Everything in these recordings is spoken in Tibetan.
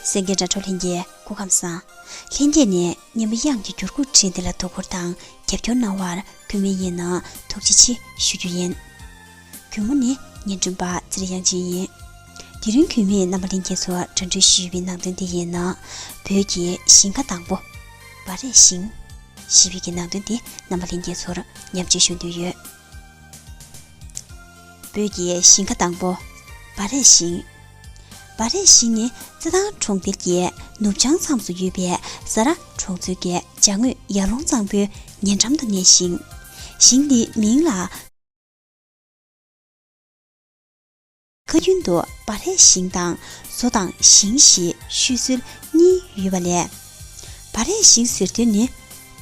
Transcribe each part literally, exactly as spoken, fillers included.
གསན་མཁན་དྲ་གྲོགས་ལྷན་རྒྱས་སྐུ་ཁམས་བཟང་། ལྷན་རྒྱས་ནས་སྙན་པོ་དབྱངས་ཀྱི་འགྱུར་ཁུག་འཕྲིན་དེ་ལ་དོ་ཁུར་དང་རྒྱབ་སྐྱོར་གནང་བར་གུས་མོས་ཡིན་ན་ཐུགས་རྗེ་ཆེ་ཞུ་རྒྱུ་ཡིན། གུས་མོ་ནི་བརྙན་འཕྲིན་པ་ཚེ་རིང་དབྱངས་ཅན་ཡིན། དེ་རིང་གུས་མོས་རྣམ་པ་ལྷན་རྒྱས་ཚོར་དྲ་འབུལ་ཞུས་པའི་ནང་དོན་དེ་ཡིན་ན། བོད་ཀྱི་ཞིང་ཁ་དང་པོ། བ་རས་ཞིང་ཞེས་པའི་གི་ནང་དོན་དེ་རྣམ་པ་ལྷན་རྒྱས་ཚོར་མཉམ་སྤྱོད་ཞུ་འདོད་ཡོད། བོད་ཀྱི་ཞིང་ཁ་དང་པོ། བ་རས་ཞིང་། བ་རས་ཞིང་ནི་རྩེད་ཐང་གྲོང་རྡལ་གྱི་ནུབ་བྱང་མཚམས་སུ་ཡོད་པའི་ཟ་ར་གྲོང་ཚོའི་གི་ཅ་དངོས་ཡར་ཀླུང་གཙང་པོའི་ཉེ་འགྲམ་དུ་གནས་ཤིང་། ཞིང་འདིའི་མིང་ལ་ཁ་རྒྱུན་དུ་བ་རས་ཞིང་དང་བཟོ་དང་ཞིང་ཞེས་ཤོད་ཚུལ་གཉིས་ཡོད་པ་ལས། བ་རས་ཞིང་ཟེར་དོན་ནི་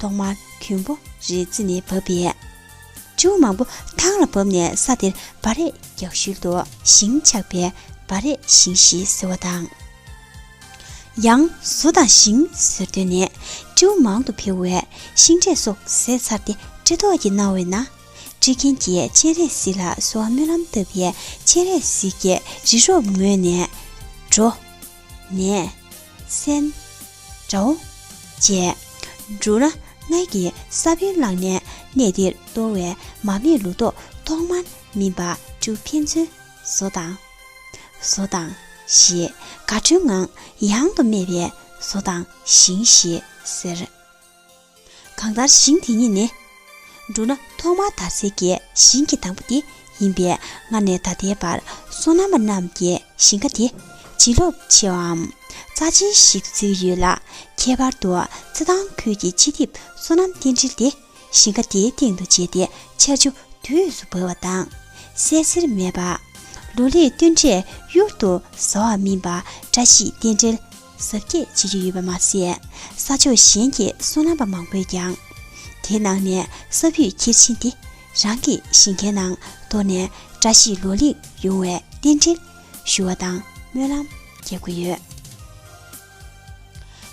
ཐོག་མར་གྱོན་པོ་རི་རྩེ་ནས་བབས་པས། སྤྲེའུ་མང་པོ་ཐང་ལ་བབས་ནས་ས་དེར་བ་རས་རྒྱག་ཤུལ་དུ་ཞིང་ཆགས་པས་བ་རས་ཞིང་ཞེས་ཟེར་བ་དང་། ཡང་བཟོ་དང་ཞིང་ཟེར་དོན་ནི་སྤྲེའུ་མང་དུ་འཕེལ་བས་ཤིང་འབྲས་སོགས་ཟས་ཚར་ཏེ་འབྲས་རྡོག་གིས་མནར་བས་ན། སྤྲེལ་རྒན་གྱིས་སྤྱན་རས་གཟིགས་ལ་གསོལ་བ་སྨོན་ལམ་བཏབ་པས་སྤྱན་རས་གཟིགས་ཀྱིས་རི་རབ་ངོས་ནས་གྲོ། ནས། སྲན། དགྲ་བོ། བཅས། འབྲུ་སྣ་ལྔ་གི་ས་བོན་བླངས་ནས་གནས་དེར་གཏོར་བས་མ་རྨོས་ལོ་ཏོག་ཐོག་མར་སྨིན་པ་སྤྲེའུ་ཕན་ཚུན་བཟོ་དང་། བཟོ་དང་། ཞེས་དགའ་སྤྲོའི་ངང་ཡང་དུ་སྨྲས་པས་བཟོ་དང་ཞིང་ཞེས་ཟེར། གང་ལྟར་ཞིང་དེ་ཉིད་ནི། འབྲུ་སྣ་ཐོག་མར་དར་སའི་གི་ཞིང་གི་དང་པོ་དེ་ཡིན་པས་སྔར་ནས་ད་ལྟའི་བར་སོ་ནམ་པ་རྣམས་ཀྱིས་ཞིང་ཁ་དེ་བྱིན་རླབས་ཆེ་བའམ་རྩ་ཆེན་ཞིག་ཏུ་བརྩི་གི་ཡོད་ལ། ཁྱད་པར་དུ་རྩེད་ཐང་ཁུལ་གྱི་སྤྱི་ཐེབས་སོ་ནམ་རྟེན་འབྲེལ་དེ་ཞིང་ཁ་དེའི་སྟེང་དུ་བྱས་ཏེ་ཆར་ཆུ་དུས་སུ་འབབ་པ་དང་། བསད་ཚེར་མེད་པ། ལོ་ལེགས་སྟོན་འབྲས་གཡུར་དུ་ཟ་བ་སྨིན་པ། བཀྲ་ཤིས་རྟེན་འབྲེལ་གཟབ་རྒྱས་བྱེད་ཀྱི་ཡོད་པ་མ་ཟད། ས་ཕྱོགས་གཞན་གྱི་སོ་ནམ་པ་མང་པོས་ཀྱང་། དེའི་ནང་ནས་ས་ཕུད་ཁྱེར་ཕྱིན་ཏེ་རང་གི་ཞིང་ཁའི་ནང་གཏོར་ནས་བཀྲ་ཤིས་ལོ་ལེགས་ཡོང་བའི་རྟེན་འབྲེལ་ཞུ་བ་དང་སྨོན་ལམ་རྒྱག་གི་ཡོད།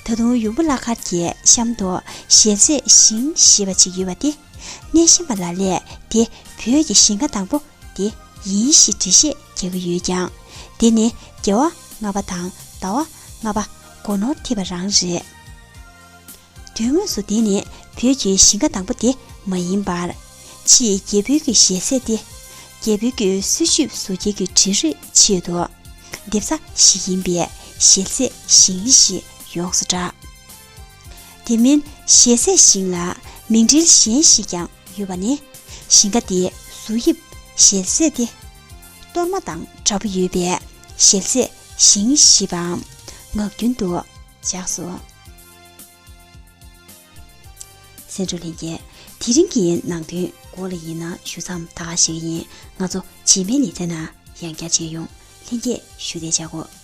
ད་དུང་ཡུམ་བུ་བླ་མཁར་གྱི་གཤམ་དུ་ཞལ་ཟས་ཞིང་ཞེས་པ་ཅིག་ཡོད་པ་དེ། གནས་གཤིན་པ་ལ་ལས་དེ་བོད་ཀྱི་ཞིང་ཁ་དང་པོ་དེ་ཡིན་ཞེས་འགྲེལ་བཤད་རྒྱག་གི་ཡོད་ཀྱང་། དེ་ནི་རྒྱལ་བ་ལྔ་པ་དང་ཟླ་བ་ལྔ་པ་སྒོ་ནོར་ཐེབས་པ་རང་རེད། དོན་དངོས་སུ་དེ་ནི་བོད་ཀྱི་ཞིང་ཁ་དང་པོ་དེ་མ་ཡིན་པར། ཕྱིའི་རྒྱལ་པོའི་གི་ཞལ་ཟས་དེ། རྒྱལ་པོའི་གི་གསོལ་མཆོད་བཟོ་རྒྱུའི་གི་འབྲེལ་རེས་ཆེད་དུ། འདེབས་ས་ཞིག་ཡིན་པས་ཞལ་ཟས་ཞིང་ཞེས་ཡོངས་སུ་གྲགས། དེ་མིན་ཞལ་ཟས་ཞིང་ལ་མིང་འབྲེལ་གཞན་ཞིག་ཀྱང་ཡོད་པ་ནི། ཞིང་ཁ་དེའི་བཟོ་དབྱིབས་ཞལ་ཟས་དེ། གཏོར་མ་དང་འདྲ་པོ་ཡོད་པས་ཞལ་ཟས་ཞིང་ཞེས་པའམ་ངག་རྒྱུན་དུ་བཞག་སོ། གསན་གྲོགས་ལྷན་རྒྱས། དེ་རིང་གི་ནང་དོན་འགོ་ལ་ཡིན་ན་ཞུ་མཚམས་ད་ག་ཞིག་ཡིན། ང་ཚོ་རྗེས་མའི་ལེ་ཚན་ནང་ཡང་བསྐྱར་མཇལ་ཡོང་། ལྷན་རྒྱས་བཞུགས་བདེ་བྱ་གོ།